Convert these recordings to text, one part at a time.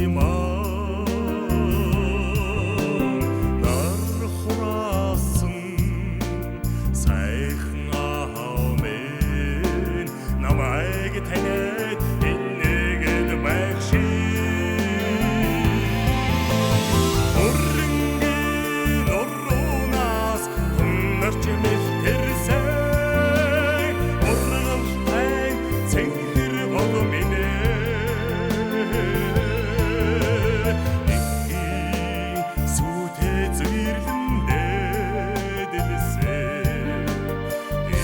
юм аа. Нар хураасан сайхан аав минь намайг таниад энэгэд байх шиг. Өрнгийн уруунаас тунарч мэлтэрсэн ургалтай цэнхэр гол минь эхийн сүтэ зэрлэн дэдэлсэн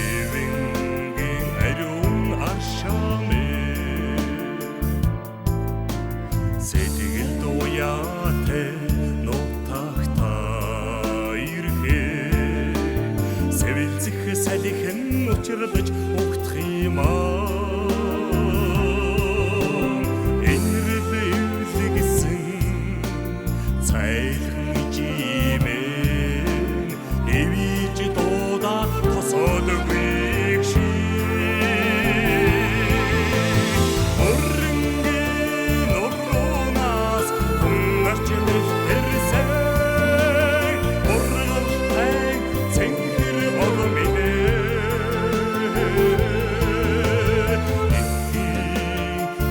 эвэнгийн ариун аршаа минь сэтгэл дуяатай нутагтаа ирэхэд сэвэлзэх салхин учирлаж угтах юм аа. Энэрэл эвлэгсэн цайлган жимэн эвэж дуудаа тосоодгүй шиг. Өрнгийн уруунаас тунарч мэлтэрсэн ургалтай цэнхэр гол минь эхийн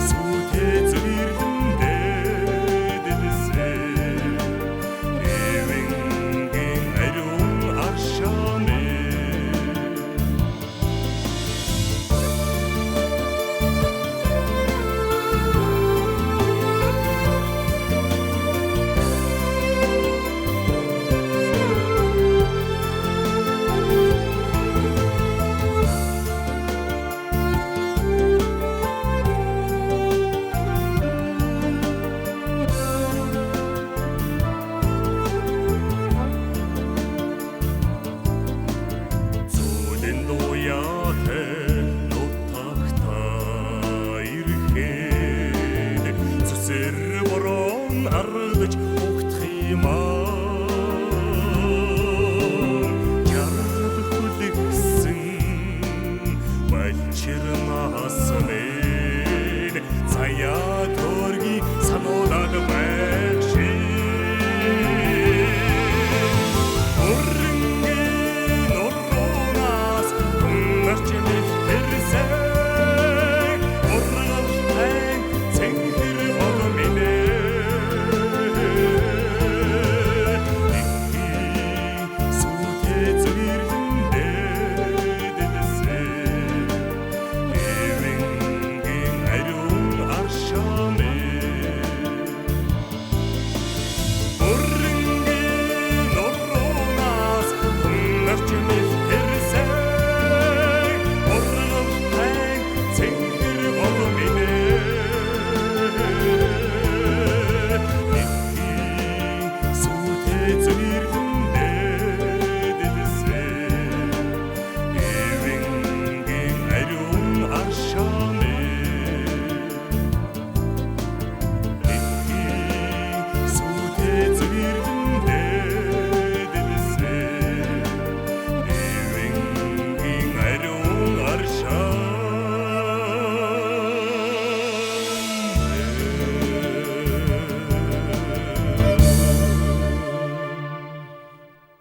сүтэ зэрлэн дэдэлсэн эвэнгийн ариун аршаа минь. Зүлэн дуяатай нутагтаа ирэхэд зүсэр борон ардаж угтах юм аа.